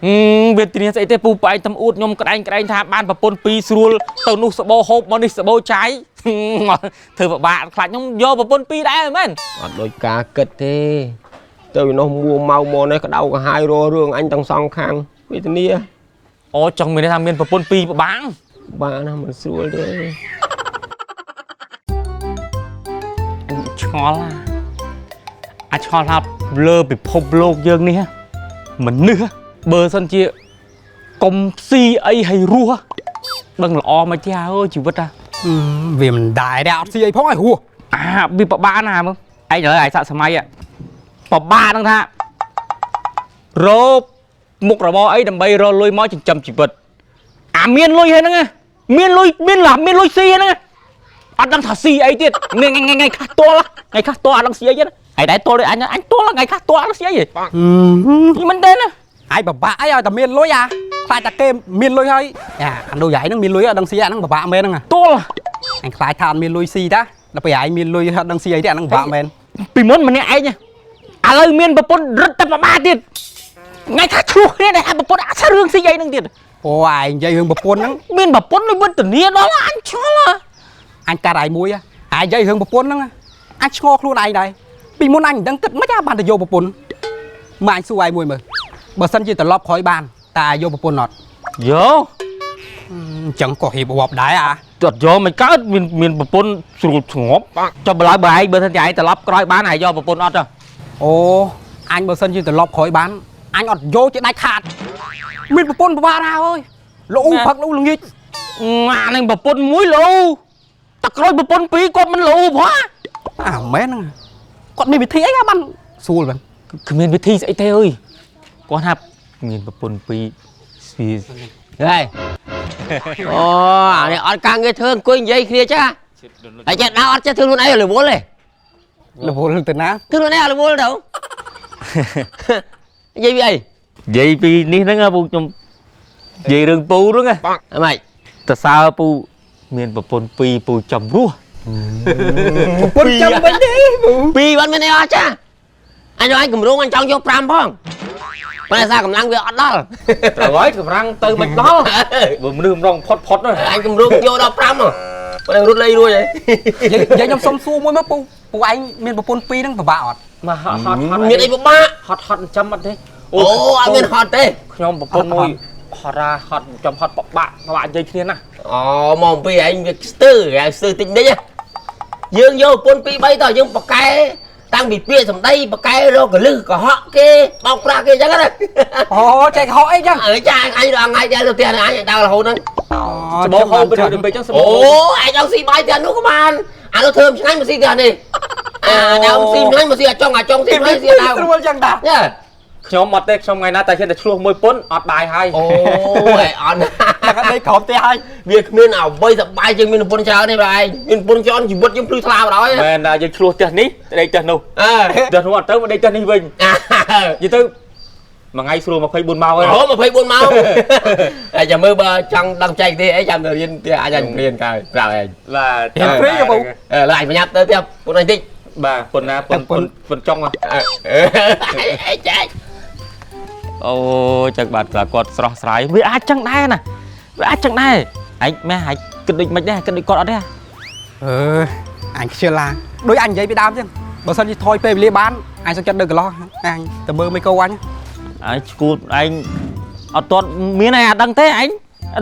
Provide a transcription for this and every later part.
ហឹមវេទនាស្អីទេពូបែងតំអួតខ្ញុំក្តែងក្តែងថាបានប្រពន្ធពីរស្រួលទៅនោះសបោហូបមកនេះសបោចាយហឹមធ្វើពិបាកខ្លាចខ្ញុំយកប្រពន្ធពីរដែរមែន អត់ដូចការគិតទេទៅនោះមួម៉ៅមកនេះក្តៅក្រហាយរករឿងអញទាំងសងខាងវេទនា អូចង់មានន័យថាមានប្រពន្ធពីរពិបាក បានណាមិនស្រួលទេ ឆ្ងល់ណាអាចឆ្ងល់ថាលើពិភពលោកយើងនេះមនុស្សបើសិនជាកុំស៊ីអីឲ្យរស់ដឹងល្អមកទេអើយជីវិតអា វាមិនដែរទេអត់ស៊ីអីផងឲ្យហួស អាវាពិបាកណាស់មើលឯងឥឡូវឯងសាក់សម័យពិបាកហ្នឹងថារកមុខរបរអីដើម្បីរកលុយមកចិញ្ចឹមជីវិតអាមានលុយហើយហ្នឹងណាមានលុយមានឡាមានលុយស៊ីហ្នឹងណាអត់ដឹងថាស៊ីអីទៀតថ្ងៃថ្ងៃថ្ងៃខ្លះទល់ថ្ងៃខ្លះទល់អត់ដឹងស៊ីអីទេឯងដែរទល់ដូចអញអញទល់ថ្ងៃខ្លះទល់អត់ដឹងស៊ីអីទេនេះមិនទេណា ឯងពិបាកអីឲ្យតែមានលុយអាខ្លាចតែគេមានលុយហើយអាអានោះយាយហ្នឹងមានលុយអត់ដឹងស៊ីអាហ្នឹងពិបាកមែនហ្នឹង ទល់ អញខ្លាចថាអត់មានលុយស៊ីតាដល់ពេលឯងមានលុយអត់ដឹងស៊ីអីទេអាហ្នឹងពិបាកមែន ពីមុនម្នាក់ឯងឥឡូវមានប្រពន្ធរត់តែពិបាកទៀតថ្ងៃខ្លះឆ្លោះគ្នាដែរអាប្រពន្ធអត់រឿងស៊ីអីហ្នឹងទៀត អូឯងនិយាយរឿងប្រពន្ធហ្នឹង មានប្រពន្ធដូចវេទនាដល់អញឆ្ងល់ អញកាត់ឯងមួយឯងនិយាយរឿងប្រពន្ធហ្នឹងអញឆ្ងល់ខ្លួនឯងដែរពីមុនអញមិនដឹងគិតមិនបានទៅយកប្រពន្ធមកអញសួរឯងមួយមើលបើសិនជាត្រឡប់ក្រោយបានតើយកប្រពន្ធអត់ យក អញ្ចឹងក៏រៀបរាប់ដែរអា អត់យកមិនកើតមានមានប្រពន្ធស្រួលស្ងប់ចុះបើឡើយបើឯងបើសិនជាឯងត្រឡប់ក្រោយបានឯងយកប្រពន្ធអត់ទេ អូអញបើសិនជាត្រឡប់ក្រោយបានអញអត់យកជាដាច់ខាតមានប្រពន្ធពិបាកណាស់អើយលូផឹកលូល្ងាច អានឹងប្រពន្ធមួយលោតែក្រោយប្រពន្ធពីរគាត់មិនលោផង អាមែនហ្នឹងគាត់មានវិធីអីហ่าបានស្រួលមែន គ្មានវិធីស្អីទេអើយគាត់ថាមានប្រពន្ធពីរស្វី ហេអូអានេះអត់ការងារធ្វើអង្គុយនិយាយគ្នាចាហើយចេះដើរអត់ចេះធ្វើខ្លួនឯងរវល់ទេ រវល់ទៅណា ធ្វើខ្លួនឯងរវល់ទៅនិយាយពីអី និយាយពីនេះហ្នឹងពូខ្ញុំនិយាយរឿងពូហ្នឹង អាម៉េច តសើពូមានប្រពន្ធពីរពូចំរស់ ប្រពន្ធចាំវិញទេពូ ពីរបានមានអីអត់ចាអញអញកម្រងអញចង់យក5ផងប៉ុន្តែសារកម្លាំងវាអត់ដល់ ត្រូវហើយកម្រាំងទៅមិនដល់បើមនុស្សម្រងផុតផុតហ្នឹង អញកម្រងយកដល់5ហ៎ប៉ុន្តែរត់លេងរួចហើយ និយាយខ្ញុំសុំសួរមួយមើលពូពូឯងមានប្រពន្ធពីរហ្នឹងពិបាកអត់ មកហត់ហត់ហត់ មានអីពិបាក ហត់ហត់ចាំអត់ទេ អូអត់មានហត់ទេ ខ្ញុំប្រពន្ធមួយហត់រាហត់ចាំហត់ពិបាកពិបាកនិយាយគ្នាណាស់ អូមកអំពីឯងវាស្ទើគេស្ទើតិចនិចយើងយកប្រពន្ធ2 3តោះយើងប៉កែតាំងពីពាក្យសម្ដីប៉កែរកកលឹះកុហកគេបោកប្រាស់គេអញ្ចឹងណា អូចេះកុហកអីចឹង អើចាអញដល់ថ្ងៃដែរទៅផ្ទះអញដើររហូតហ្នឹង សបោហូបទៅទៅពេកចឹងសបោ អូឯងចង់ស៊ីបាយផ្ទះនោះក៏បានអានោះធ្វើមិនឆ្ងាញ់មកស៊ីផ្ទះនេះអាដើមស៊ីមិនឆ្ងាញ់មកស៊ីអាចុងអាចុងស៊ីមិនឆ្ងាញ់ស៊ីដើម ស្រួលចឹងតា ចា ខ្ញុំអត់ទេខ្ញុំថ្ងៃណាតែហ៊ានតែឆ្លោះមួយពុនអត់បាយហើយ អូយអត់ណា តែគាត់ដេកក្រោមផ្ទះហើយ វាគ្មានអ្វីសប្បាយជាងមានប្រពន្ធច្រើនទេបងឯងមានប្រពន្ធច្រើនជីវិតយើងភ្លឺថ្លាបណ្ដោយ មែនតែយើងឆ្លោះផ្ទះនេះដេកផ្ទះនោះ អើ ផ្ទះនោះអត់ទៅមកដេកផ្ទះនេះវិញនិយាយទៅមួយថ្ងៃស្រួល24ម៉ោងហើយ អូ24ម៉ោងហើយចាំមើលបើចង់ដឹងចែកទេអីចាំទៅរៀនផ្ទះអាចរៀនកើប្រាប់ឯង បាទ រៀន free ហ៎ពូ អឺឡើយអញប្រញាប់ទៅផ្ទះពុនអញតិច បាទប៉ុណ្ណាប៉ុនប៉ុនប៉ុនចុង អឺចែក អូចឹងបាទតែគាត់ស្រស់ស្រាយវាអាចចឹងដែរណាវាអាចចឹងដែរឯងម៉ែឯងគិតដូចមិនដែរគិតដូចគាត់អត់ទេ អឺអញខ្ជិលឡាដូចអញនិយាយពីដើមចឹងបើសិនជាថយពេលវេលាបានអញសុខចិត្តដឹកកន្លោះអញទៅមើលមីកូអញ ឯងឈួតឯងអត់ទាន់មានឯងអត់ដឹងទេឯង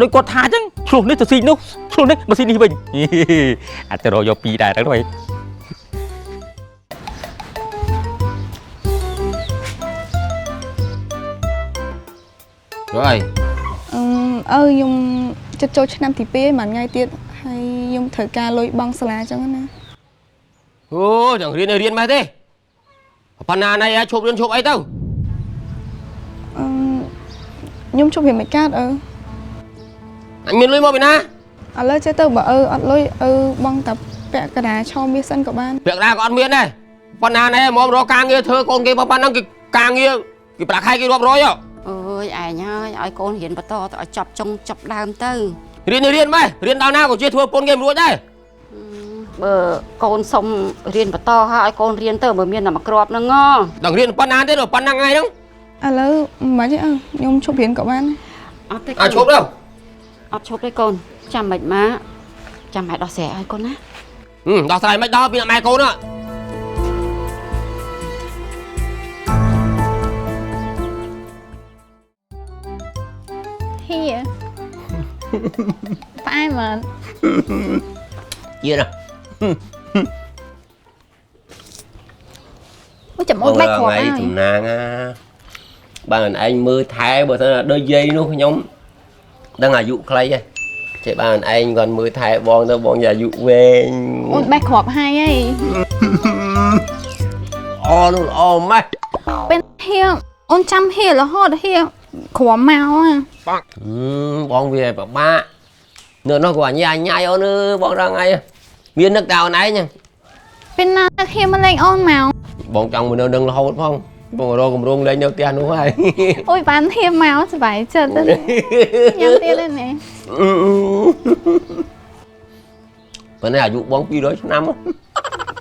ដូចគាត់ថាចឹងឆ្លោះនេះទៅស៊ីនោះឆ្លោះនេះមកស៊ីនេះវិញអាចទៅរកយកពីរដែរទៅវិញ rồi អឺអើខ្ញុំចិត្តចូលឆ្នាំទី2ហើយមួយថ្ងៃទៀតហើយខ្ញុំត្រូវការលុយបង់សាលាចឹងណា អូចង់រៀនរៀនម៉េះទេប៉ុណ្ណាណៃឈប់រៀនឈប់អីទៅ អឺខ្ញុំជប់រៀនមិនកើតអើ អញមានលុយមកពីណា ឥឡូវចេះទៅបើអើអត់លុយអើបង់តែពាក់កណ្ដាលឆមាសសិនក៏បាន ពាក់កណ្ដាលក៏អត់មានដែរប៉ុណ្ណាណែមករកការងារធ្វើកូនគេប៉ុណ្ណឹងគេការងារគេប្រាក់ខែគេរាប់រយ អើយឯងហើយឲ្យកូនរៀនបន្តទៅឲ្យចប់ចុងចប់ដើមទៅ រៀនរៀនម៉េះរៀនដល់ណាក៏ជាធ្វើពុនគេមិនរួចដែរ បើកូនសុំរៀនបន្តហើយឲ្យកូនរៀនទៅបើមានតែមួយគ្រាប់ហ្នឹងហ៎ ដល់រៀនប៉ុណ្ណាទេដល់ប៉ុណ្ណឹងថ្ងៃហ្នឹង ឥឡូវមិនបាច់ទេឪខ្ញុំឈប់រៀនក៏បានដែរ អត់ទេ អាឈប់ទៅ អត់ឈប់ទេកូនចាំមិនមកចាំម៉ែដោះស្រាយឲ្យកូនណា ដោះស្រាយមិនដល់ពីអ្នកម៉ែកូនហ៎ ហៀផ្អែមអត់ ជាណា អូចាំអូនបែកគ្រាប់ហើយ សំណាងណាបានឯងមើលថែបើថាដូចយាយនោះខ្ញុំដឹងអាយុខ្លីហ៎ចេះបានឯងគាត់មើលថែបងទៅបងយាយអាយុវែង អូនបែកគ្រាប់ហើយហី អនោះល្អម៉េះ ពេលហៀអូនចាំហៀរហូតហៀគ្រាប់មកហ่ะ បងវាពិបាកនៅនោះគាត់ញ៉ាញ៉ៃអូនអើយបងរងថ្ងៃមាននឹកតែអូនឯងហ្នឹង ពេលណាហៀមកលេងអូនមក បងចង់មកនៅនឹងរហូតផងបងរកកម្រងលេងនៅផ្ទះនោះហើយ អូយបានហៀមកសប្បាយចិត្តញ៉ាំទៀតទេណែ ប៉ុន្តែអាយុបង200ឆ្នាំ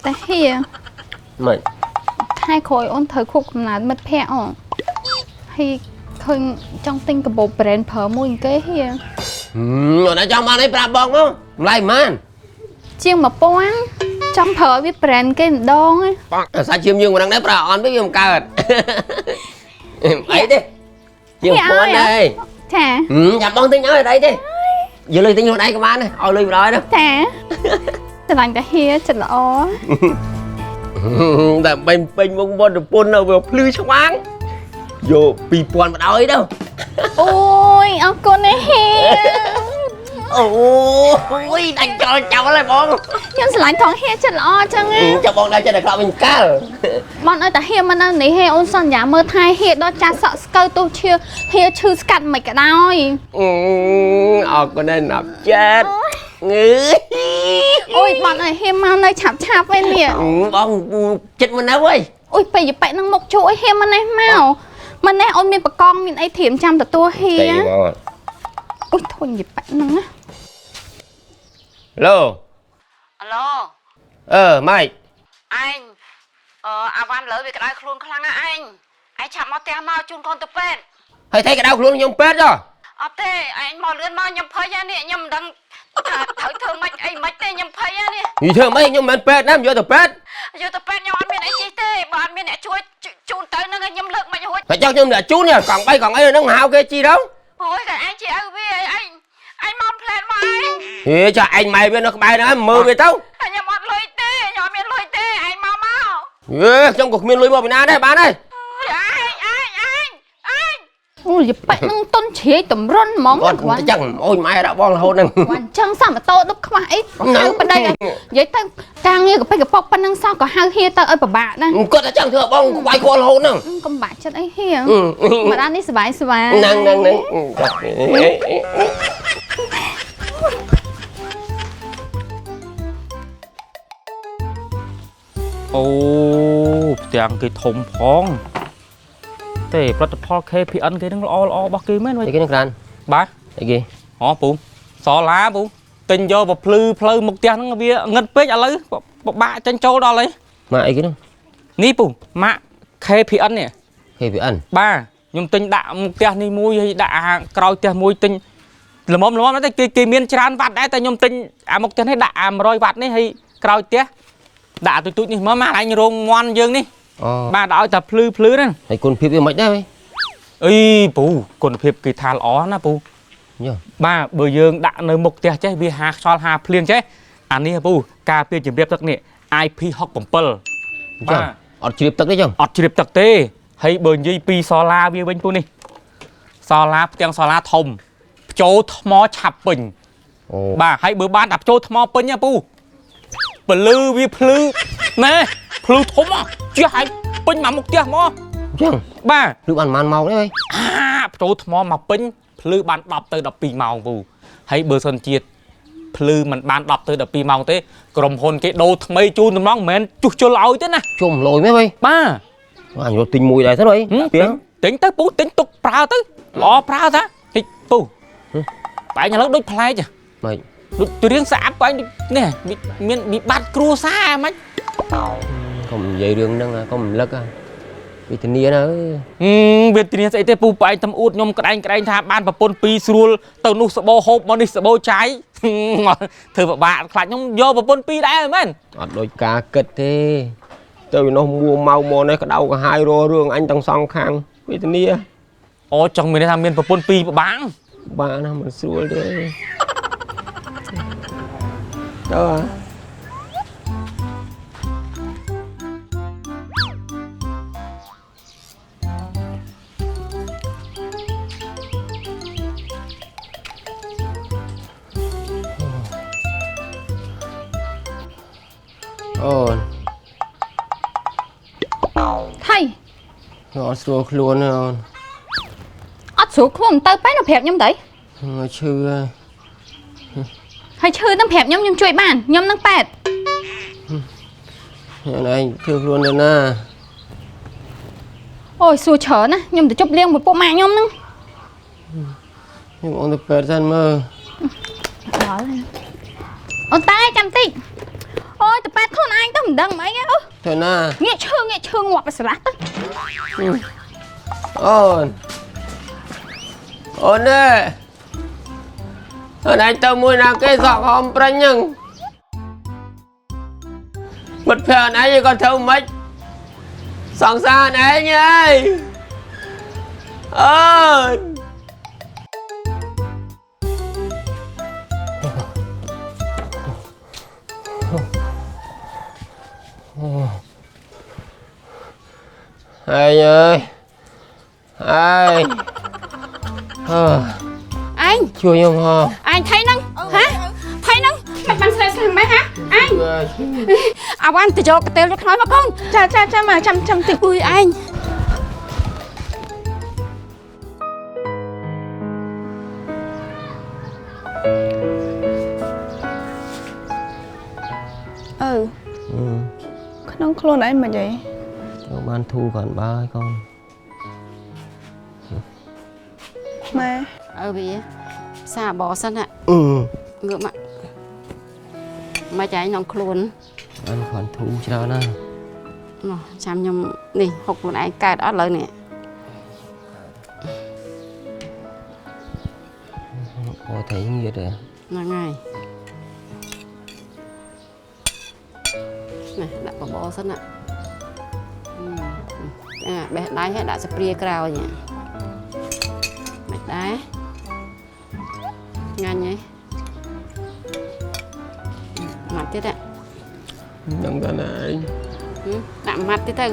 តែហៀ ម៉េច ខែក្រោយអូនត្រូវខួបកំណើតមិត្តភ័ក្តិអូនហើយឃើញចង់ទិញកាបូប brand ប្រើមួយគេហៀ អូនឯងចង់បានអីប្រាប់បងមកម្ល៉េះប៉ុន្មាន ជាង1000ចង់ប្រើឲ្យវា brand គេម្ដងឯង អាសាឈាមយើងមិនដឹងដែរប្រើអន់វិញវាមិនកើតអីទេជាងពាន់ដែរ ចា ចាំបងទិញឲ្យអីទេយកលុយទិញខ្លួនឯងក៏បានដែរឲ្យលុយបណ្ដោយទៅ ចាស្រឡាញ់តែហៀចិត្តល្អ ដើម្បីពេញវងវត្តប្រពន្ធនៅវាភ្លឺឆ្វាងយក2000បណ្ដោយទៅ អូយអរគុណណាស់ហៀ អូយដាច់ចោលចោលហើយបង ខ្ញុំស្រឡាញ់ថងហៀចិត្តល្អចឹងណា ចាំបងដល់ចិត្តតែក្រក់វិញកាល បងឲ្យតែហៀមកនៅនេះហៀអូនសន្យាមើលថែហៀដល់ចាស់សក់ស្កូវទោះឈៀហៀឈឺស្កាត់មិនក៏ដោយ អរគុណណាស់ចិត្តងើ អូយបងឲ្យហៀមកនៅឆាប់ឆាប់វិញនេះ បងចិត្តមិននៅហើយ អូយពេលយប៉ែនឹងមុខជួអីហៀមកនេះមកមកនេះអូនមានបកងមានអីធៀមចាំទទួលហៀអូយធុញយប៉ែនឹងណា ឡូ អាឡូ អឺម៉េច ឯងអឺអាវ៉ាន់លើវាក្តៅខ្លួនខ្លាំងណាស់ឯងឯងឆាប់មកផ្ទះមកជូនកូនទៅពេទ្យ ហើយថៃក្តៅខ្លួនខ្ញុំពេទ្យហ៎ អត់ទេឯងមកលឿនមកខ្ញុំភ័យណានេះខ្ញុំមិនដឹងថាត្រូវធ្វើម៉េចអីម៉េចទេខ្ញុំភ័យណានេះ និយាយធ្វើម៉េចខ្ញុំមិនមែនពេទ្យណាយកទៅពេទ្យ យកទៅពេទ្យខ្ញុំអត់មានអីជិះទេបើអត់មានអ្នកជួយជូនទៅហ្នឹងខ្ញុំលើកមិនរួច ហើយចង់ខ្ញុំអ្នកជូនកង់3កង់អីហ្នឹងហៅគេជីទៅ អូយតែឯងជាឪវាឯងឯងមកផ្លែតមកឯង ហេចាឯងម៉ែវានៅក្បែរហ្នឹងមើលវាទៅ ហើយខ្ញុំអត់លុយទេខ្ញុំអត់មានលុយទេឯងមកមក ហេខ្ញុំក៏គ្មានលុយមកពីណាដែរបានហើយ ឯងឯងឯងឯង អូយប៉ែនឹងតុនជ្រាយតម្រុនហ្មង គាត់ គ្រាន់ ចឹងអូយម៉ែដាក់បងរហូតហ្នឹង គ្រាន់ចឹងសោះម៉ូតូដប់ខ្វះអីហៅប្តីឲ្យនិយាយទៅការងារកប៉ិកកប៉ុកប៉ុណ្ណឹងសោះក៏ហៅហៀទៅឲ្យពិបាកដែរ គាត់តែចឹងធ្វើបងក្បាយគាត់រហូតហ្នឹង កុំបាក់ចិត្តអីហៀមកដល់នេះសប្បាយសប្បាយ ហ្នឹងហ្នឹងហ្នឹង អូផ្ទាំងគេធំផងទេផលិតផល KPN គេនឹងល្អល្អរបស់គេមែន អីគេហ្នឹងក្រាន បាទ អីគេ អូពូសឡាពូទិញយកបើភ្លឺផ្លូវមុខផ្ទះហ្នឹងវាងឹតពេកឥឡូវពិបាកចេញចូលដល់ហើយ មកអីគេហ្នឹង នេះពូម៉ាក់ KPN នេះ KPN បាទខ្ញុំទិញដាក់មុខផ្ទះនេះមួយហើយដាក់អាក្រោយផ្ទះមួយទិញល្មមល្មមតែគេគេមានច្រើនវ៉ាត់ដែរតែខ្ញុំទិញអាមុខផ្ទះនេះដាក់អា100វ៉ាត់នេះហើយក្រោយផ្ទះដាក់ទូចទូចនេះមកមកឯងរោងមន់យើងនេះ អូ បាទដាក់ឲ្យតែភ្លឺភ្លឺហ្នឹង ហើយគុណភាពវាមិនដែរ អីពូគុណភាពគេថាល្អណាស់ពូ ញ៉ឹម បាទបើយើងដាក់នៅមុខផ្ទះចេះវាហាខ្យល់ហាភ្លៀងចេះអានេះពូការពារជំរាបទឹកនេះ IP67 ចឹងអត់ជ្រាបទឹកទេចឹង អត់ជ្រាបទឹកទេហើយបើនិយាយពីសូឡាវាវិញពូនេះសូឡាផ្ទាំងសូឡាធំភ្ចូលថ្មឆាប់ពេញ អូ បាទហើយបើបានតែភ្ចូលថ្មពេញណាពូពលឺវាភ្លឺណែភ្លឺធំហ៎ជះឲ្យពេញមកមុខផ្ទះមក ចឹង បាទ ឬបានប៉ុន្មានម៉ោងទេ អាភ្ចូលថ្មមកពេញភ្លឺបាន10ទៅ12ម៉ោងពូហើយបើសិនជាតិភ្លឺមិនបាន10ទៅ12ម៉ោងទេក្រុមហ៊ុនគេដូរថ្មីជូនតម្រងមិនមែនជួសជុលឲ្យទេណា ជុំលយមែនវិញ បាទ អញរត់ទិញមួយដែរទៅអីពី ទិញទៅពូទិញទុកប្រើទៅល្អប្រើតាហិចពូបែងឥឡូវដូចប្លែក ម៉េច ដូចទៅរៀងស្អាប់បែងដូចនេះមានវិបត្តិគ្រួសារហ្មិច កុំនិយាយរឿងហ្នឹងកុំរំលឹក វេទនាណាអើយ វេទនាស្អីទេពូបែងតំអួតខ្ញុំក្តែងក្តែងថាបានប្រពន្ធពីរស្រួលទៅនោះសបោហូបមកនេះសបោចាយធ្វើពិបាកខ្លាចខ្ញុំយកប្រពន្ធពីរដែរមែន អត់ដូចការគិតទេទៅនោះមួម៉ៅមកនេះក្តៅក្រហាយរករឿងអញទាំងសងខាងវេទនា អូចង់មានន័យថាមានប្រពន្ធពីរពិបាក បាណាមិនស្រួលទេទៅអូន ថៃ អត់ស្រួលខ្លួនទេអូន អត់ស្រួលខ្លួនទៅបែរនៅប្រាប់ខ្ញុំទៅ ឈឺហើយ ហើយឈឺនឹងប្រាប់ខ្ញុំខ្ញុំជួយបានខ្ញុំនឹងប៉ែត ឯងធ្វើខ្លួនទៅណា អូយសួរច្រើនណាខ្ញុំទៅជប់លៀងមួយពួកម៉ាខ្ញុំហ្នឹង ខ្ញុំអូនទៅពេទ្យសិនមើល ដល់ហើយអូនតែចាំតិចអូយទៅប៉ែតខ្លួនឯងទៅមិនដឹងមិនអីអូ ទៅណា ងាកឈឺងាកឈឺងាប់ឲ្យស្រឡះទៅ អូនអូនទេអូនឯងទៅមួយណាគេសក់ហមប្រាញ់ហ្នឹងមិត្តភក្តិអូនឯងក៏ធ្វើមិនសង្សារអូនឯងហើយអូនហើយអើយហើយអើ អញ ជួយខ្ញុំហ៎ អញថៃហ្នឹងហ៎ថៃហ្នឹងមិនបានស្រីស្លាំងម៉េចហ៎អញអាវ៉ាន់ទៅយកកតេលយកខ្នើយមកកូន ចាចាចាមកចាំចាំតិច អុយអញ អឺក្នុងខ្លួនឯងមិនអី ចូលបានធូរគាត់បើហើយកូន ម៉ែ អើវាសាបសិនហ่ะ អឺ ងើបមកមកចៃក្នុងខ្លួន អានគាត់ធូរច្រើនណាស់ មកចាំខ្ញុំនេះហុកខ្លួនឯងកើតអត់លើនេះ អូថៃងៀតទេ ហ្នឹងហើយនេះដាក់បបរសិនណាអាបេះដៃហើយដាក់ស្ព្រាក្រោយនេះមិនដែរងាញ់ហ៎ម៉ាត់ទៀតហ៎ ដឹងតែណាឯង ដាក់ម៉ាត់ទៀតទៅ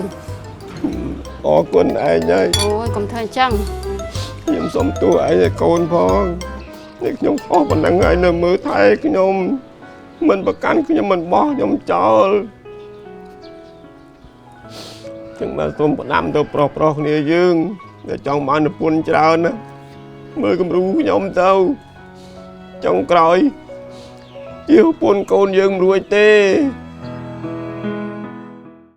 អរគុណឯងហើយ អូយកុំធ្វើអញ្ចឹង ខ្ញុំសុំទោសឯងឲ្យកូនផងនេះខ្ញុំខុសប៉ុណ្ណឹងហើយនៅមើលថែខ្ញុំមិនប្រកាន់ខ្ញុំមិនបោះខ្ញុំចោលចឹងបាទសូមផ្ដាំទៅប្រុសប្រុសគ្នាយើងដែលចង់បានប្រពន្ធច្រើនណាមើលគំរូខ្ញុំទៅចុងក្រោយជាប្រពន្ធកូនយើងមិនរួចទេ